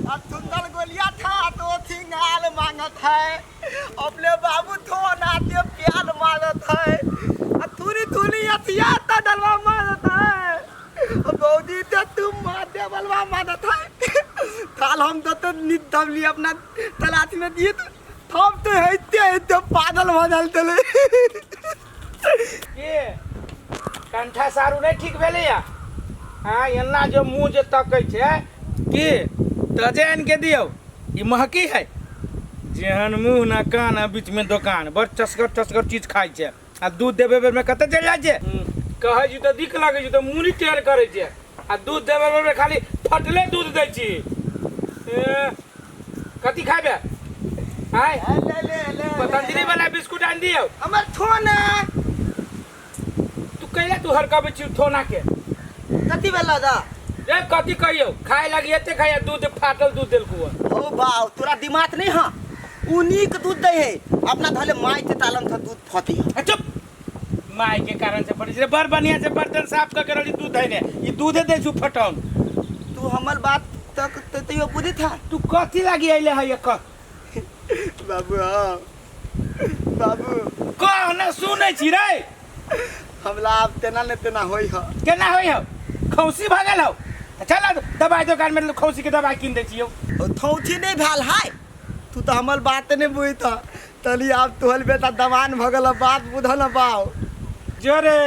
अब सुंदर गोलिया था तो थिंगाल मांगत है, अपने बाबू थो नाते प्याल मांगत है, आ थुरी थुरी अथिया ता डलवा मांगत है, बौदी ते तुम माते बलवा मांगत है। थाल हम तो तो नित दबली अपना तलाश में दिए तो थप तो हेते हेते पागल भऽ जाल तले। के कंठा सारू नहीं ठीक भेलैया? हाँ, एना जो मुँह जे तकै छै की तजे आनि के दियौ, ई महकी है जेहन मुँह ना कान आ बीच में दोकान, बड़ चसगर चसगर चीज खाइ छै आ दूध देबे बेर में कतऽ चलि जाइ छै? कहै छी तऽ दिक लगै छै तऽ मुँह टेढ़ करै छै आ दूध देबे बेर में खाली फटले दूध दै छी। ए, कथी खाबे? आय ले ले ले, पतंजलि वाला बिस्कुट आनि दियौ। हमर थोना। तू कैला तू हरकबै छी थोना के? कथी भेल दा? रे कथी कहियौ, खाए लागी एते खाइ, दूध फाटल दूध देलकू। ओ बाव, तोरा दिमाग नहीं हाँ? उ नीक दूध दै है, अपना धले माय के तालन था दूध फटी। चुप, माय के कारण से पड़ी छै। बड़ बढ़िया से बर्तन साफ कर के रहली दूध है ने, ई दूधे दै छु फटौन। तू हमर बात तक तो तैयो बुझी था। तू कथी लागी अइले है ये कह? बाबू, हाँ बाबू। कह न, सुनै छी रे। हमला आब तेना ने तेना होई ह। केना होई हो? खौसी भऽ गेल हो? तऽ चल दवाई दोकान में खौसी के दवाई कीन दै छियौ। ओ थौथी नहीं भेल है, तू तो हमर बात नहीं बुझत तली। आब तोहर बेटा दवान भऽ गेल, बात बुझल न बाव। जोरे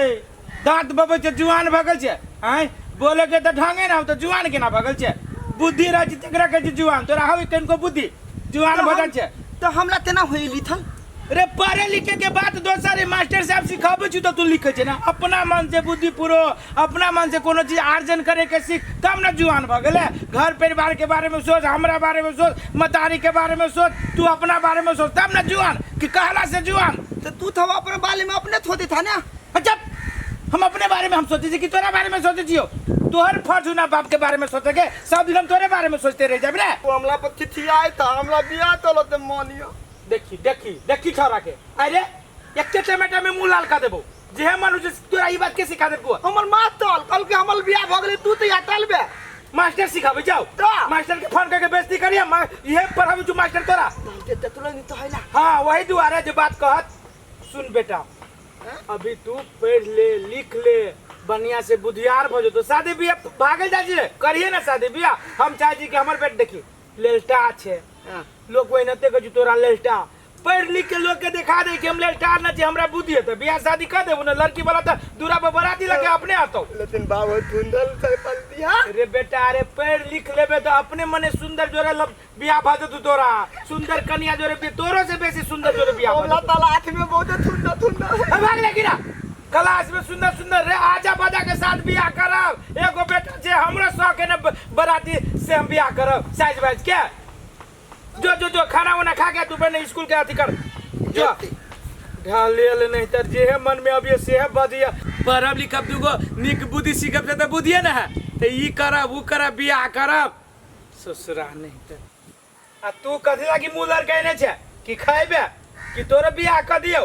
दाँत बबै छै, जुआन भऽ गेल छै। आँय, बोले के तऽ ढंगे ना हो तऽ जुआन केना भऽ गेल छै? बुद्धि रहै छै तकरा कहै छै जुआन। तोरा हौ कनिको बुद्धि? जुआन भऽ गेल छै। तऽ हमरा तेना होई लिथल रे। पढ़े लिखे के बात दोसर है, मास्टर साहब सिखाबै छी तऽ तू लिखे छै ना। अपना मन से बुद्धि पुरो, अपना मन से कोनो चीज आर्जन करे के सीख, तब न जुआन भऽ गेलै। घर परिवार के बारे में सोच, हमरा बारे में सोच, मतारी के बारे में सोच, तू अपना बारे में सोच, तब न जुआन कि कहला से जुआन। तो तू तो अपने बारे में अपने थोती था ना। अच्छा, हम अपने बारे में हम सोचे छी कि तोरा बारे में सोचे छियो? तोहर फर्ज ना बाप के बारे में सोचे के, सब दिन हम तोरे बारे में सोचते रह जाब रे। तू हमला पर थिथियाए था, हमला बियाह तलो ते मानियो। देखी देखी देखी छोरा के, अरे एके टमाटर में मुंह लाल कर देबो जे मन जे। तोरा ई बात के सिखा देलको? हमर माँ तल कल के हमर बियाह भ गेलै, तू तो यहाँ तलबे। मास्टर सिखाबै जाओ। तो? मास्टर के फोन करके बेइज्जती करिए, इहे पढ़ाबै छु मास्टर तोरा। ते तुला नहीं तो हैला। हाँ, वही दुआरे जे बात कहत। सुन बेटा, अभी तू पढ़ ले लिख ले, बढ़िया से बुधियार भऽ जेतो, शादी बियाह भागल जाइ छै, करिए ना शादी बियाह। हम चाहै छी कि हमर बेट देखी लेलटा छै। लोग ओहिनाते कहै छै तोरा लेलटा। पढ़ लिख के लोग के देखा दे कि हम लेलटा न छी, हमरा बुद्धि है, तऽ बियाह शादी कर देबो ने। लड़की वाला तऽ दूरा पर बराती लगे अपने आतो। लेकिन बाबू धुंधल से पल दिया रे बेटा। अरे पढ़ लिख लेबे तऽ अपने मने सुंदर जोरे लब बियाह भऽ जेतौ तोरा, सुंदर कनिया जोरे तोरो से बेसी सुंदर जोरे बियाह भऽ हमला जेतौ। तलाश में बहुत धुंधा धुंधा। ए, भाग ले गिरा क्लास में सुंदर सुंदर रे आजा बाजा के साथ बियाह करब। एगो बेटा जे हमरा शौक है ना बराती से हम बियाह करब साइज वाइज के। जो जो जो खाना वाना खा के तू बने स्कूल के अथी कर जो ढाल नहीं तर जे है मन में अब ये से है बजिया। पढ़ब लिखब दूगो निक बुद्धि सीखब से तो बुद्धिए ना है तो ई करब ऊ करब बियाह करब ससुरा नहीं तर। आ तू कथी लागी मुँह लड़केने छै कि खैबे कि तोरे बियाह कर दियौ?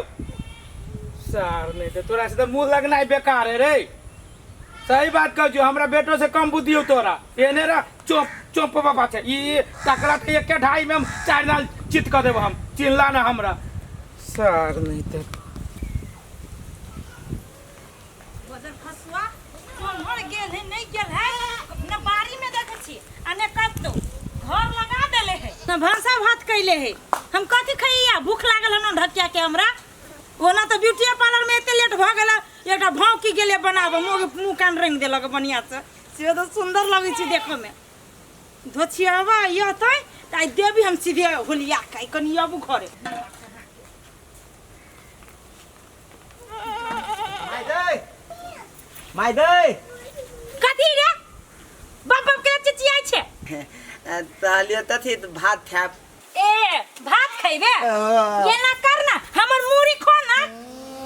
सार नहीं तो तोरा से तो मुँह लगनाइ बेकार है रे। सही बात कह जो, हमरा बेटो से कम बुद्धि हो तोरा। एने रे चोप चोप बाबा छै ई तकरा तो एके ढाई में हम चार लाल चित कर देब हम, चिल्ला ना हमरा सार नहीं तो। बजर फसुआ कोम्हर गेल है, नहीं गेल है न बाड़ी में देखे छी आ ने कतौ घर लगा देले है न भनसा भात कैले है। हम कथी खैया? भूख लागल हन ढकिया के हमरा। ओना तऽ ब्यूटी पार्लर में एते लेट भऽ गेल, एकटा भौकी गेलै बनाबऽ, मुँह मुँह कान रंग देलक बढ़िया से, से तऽ सुंदर लगै छै देखऽ में। धोछियाबा अतै तऽ आइ देबी हम सीधे होलिया के, आइ कनि आबू घरे। माय दे, माय दे। कथी रे? बाप बाप के चिचियाइ छै। कहलियै तथी भात खायब। ए, भात खैबे? एना कर ना, हमर मूड़ी खो ना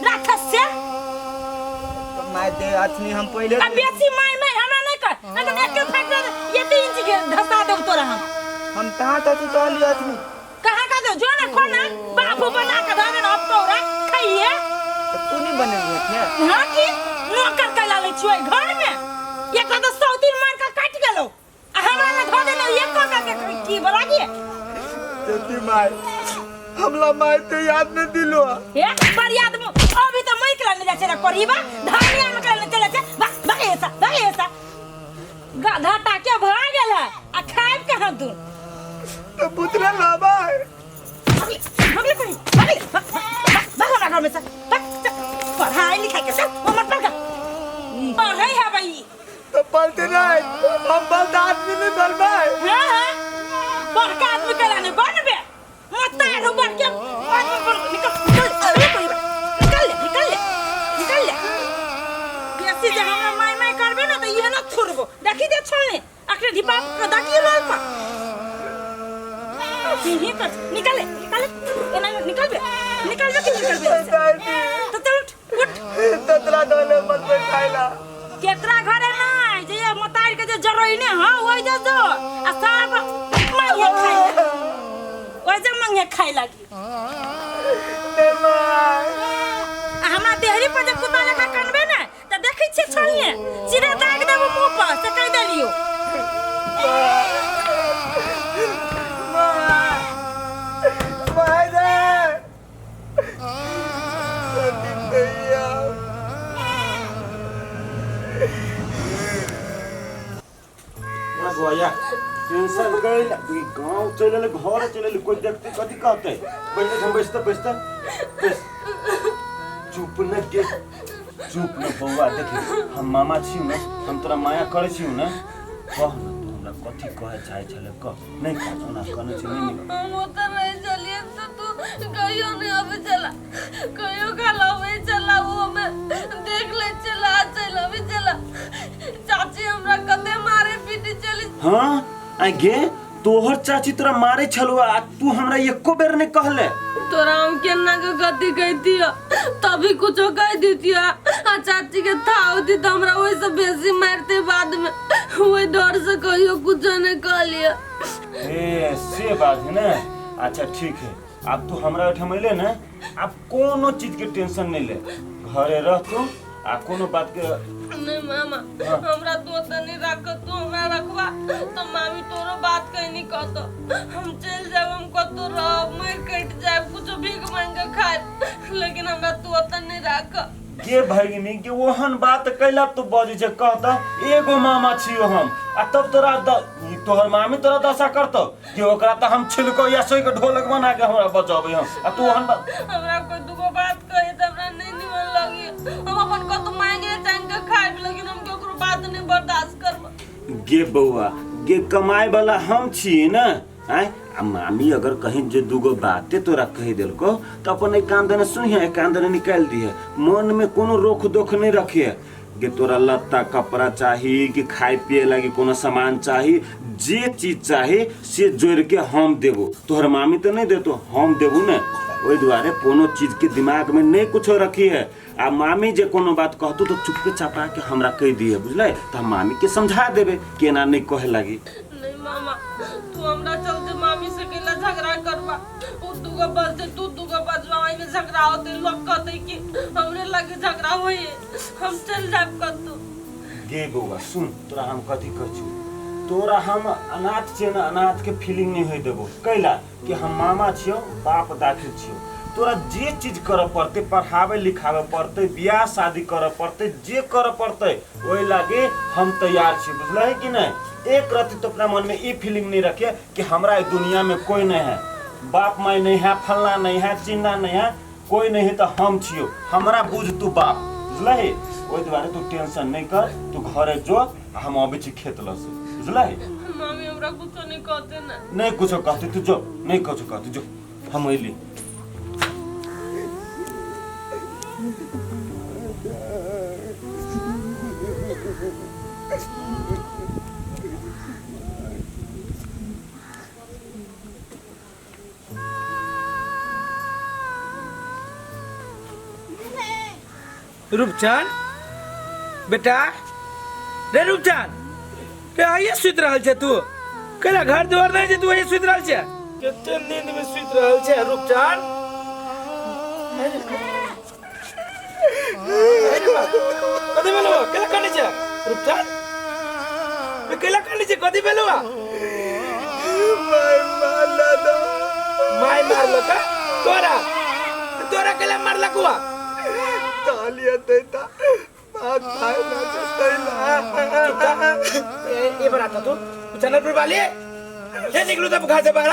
राक्षस से। माय दे, अथनी हम पहिले आ बेसी माय माय हमरा नहीं कर, नहीं तो एके फाट दे, ये 3 इंच के धसा देब तोरा हम। हम कहाँ तथी कहलियै अथनी? कहाँ का दो जो ना खो ना, बापू बना के दे ना अब तोरा खाइए। तो तू नहीं बनेबी अथनी? हाँ की नौकर कैला ले छियो घर में, एक तो सौतीन मार के काट गेलो आ हमरा में धो देने एक का के जीव लागी जति माय हमला माय तो याद नहीं दिलो। ए बरियाद मु अभी तो मैं के ले जा छै करीबा धानिया में के चले छै भाग भाग ऐसा भाग ऐसा गधा टाके भा गेल है आ खाइब कहाँ तू तो पुतला लाबा भगले भगले कहीं भगले भाग भाग हमरा घर में से भाग चल। पढ़ाई लिखाई के चल वो मत पढ़ पढ़ाई है भाई तो पलते नहीं हम बलता आदमी नहीं बनबाए। हाँ हाँ बड़का आदमी कला नहीं बनबे मत तारो बढ़ के आदमी बन निकल निकल निकल निकल निकल निकल ले बेसी जे हमरा माय माय करबे ना त इहे ना छोड़बो देखी दे छोड़ने अखरे धिपा के देखी लोल पर ही कर निकल निकल एना निकलबे निकलबे कि निकलबे तो चल उठ उठ ततरा डोले मत बैठाइला केकरा घरे नहीं जे ये मतार के जे जरोइने हां ओइ जे जो आ सब मांगे खाइ ओइ जे मांगे खाइ लागी ने माय आ हमरा देहरी पर जे कुत्ता लेखा कनबे ने त देखै छियै छोड़िए सीधे दाग देबो मुंह पर से कहि देलियो। माय माय रे सती भैया ना बुआया टेंशन गइल ई गांव चल एलै घर चल एलै कोई देखते कथी कहते बैठे हम बैसते बैसते बैस चुप न के चुप न बौआ देखी हम मामा छी न हम तोरा माया करै छी न कह न तू हमरा कथी कहे चाहे छले कह नहीं कह ओना कहने छी नहीं निक हम ओतऽ रहै छलियै तऽ तू कहियो नहि अबै छला कहियो काल अबै छला ओ हमे देख लै छला चलि अबै छला चाची हमरा कते मारे पीटे छली। हाँ आ गे तोहर चाची तोरा मारे छलो आ तू हमरा एको बेर नहीं कहले। तोरा हम केना के गति कहितियो तभी कुछो कह दितियो आ चाची के था होती तो हमरा ओहिसँ बेसी मारते बाद में ओहि डर से कहियो कुछो नहीं कहलियो। ए से बात है ना। अच्छा ठीक है अब तू हमरा ओहिठाम अइले ना अब कोनो चीज के टेंशन नहीं ले घरे रह तू आ कोनो बात के नहीं मामा हाँ। हमरा तू ओतऽ नहीं राख तू हमरा रखबा तो मामी तोरो बात कहीं नहीं कहतो हम चल जाब हम कतौ रहब मरि कटि जाब कुछो भीख मांग के खायब लेकिन हमरा तू ओतऽ नहीं राख। के भगिनी के ओहन बात कैला तू बजै छै कहता एगो मामा छियो हम आ तब तोरा तोहर मामी तोरा दशा करतो कि ओकरा त हम छिलको या सोई के ढोलक बना के हमरा बचाबै हम आ तू ओहन बात हमरा कोई दूगो बात कहे त हमरा नहीं निमन लगी हम अपन कतौ मांगे चांग के खायब लेकिन हम केकरो बात नहीं बर्दाश्त करब। गे बौआ गे कमाए वाला हम छी ना आय आ मामी अगर कहीं जे दूगो बाते तोरा कही देलको तो अपन एक कान देने सुनिहे एक कान देने निकाल दिहे मन में कोनो रोक दोख नहीं रखिए गे तोरा लत्ता कपड़ा चाही कि खाए पिए लागी कोनो सामान चाही जे चीज चाही से जोड़ के हम देबो तोहर मामी तो नहीं देतो हम देबो ने ओहि दुआरे कोनो चीज के दिमाग में नहीं कुछो रखी है आ मामी जे कोनो बात कहतो तो चुप्पे चापा के हमरा कह दिहे बुझले तो हम मामी के समझा देबे केना नहीं कहे लागी। नहीं मामा तू हमरा चलते मामी से केला झगड़ा करबा उ दूगो बजते तू दूगो बजबा ओहि में झगड़ा होते लोग कहते कि हमरे लगे झगड़ा होई हम चल जाब कतौ। गे बौआ सुन तोरा हम कथी कहै छी तोरा हम अनाथ छियै ना अनाथ के फीलिंग नहीं होय देबो कैला कि हम मामा छियौ बाप दाखिल छियौ तोरा जे चीज करऽ पड़तै पढ़ावे लिखावे पड़तै बियाह शादी करऽ पड़तै जे करऽ पड़तै ओहि लागी हम तैयार छी बुझलही कि नहीं। एक रत्ती तो अपना मन में ई फीलिंग नहीं रखे कि हमरा दुनिया में कोई नहीं है बाप माय नहीं है फलना नहीं है चिन्ना नहीं है कोई नहीं है तो हम छियो हमरा बुझ तू बाप बुझलही। ओहि दुआरे तू टेंशन नहीं कर तू घरे जो आ हम अबै छी खेत लग से बुझलही। मामी हमरा कुछो नहीं कहते ना नहीं कुछो कहते तू जो नहीं कुछो कहते जो हम अइली। रूपचंद बेटा रे रूपचंद रे आइए सुति रहल छै तू कैला घर दुआर नहीं छै तू आइए सुति रहल छै कते नींद में सुति रहल छै रूपचंद। कथी भेलौ कैला कानै छै रूपचंद रे कैला कानै छै कथी भेलौ? माय मारलक तोरा? तोरा केला मारलक हुआ? तालिया देता बात भाई ना चुपचाप चतैला। ए ए बराता तू चनरपुर वाली, ये निकलू तब घर से बाहर।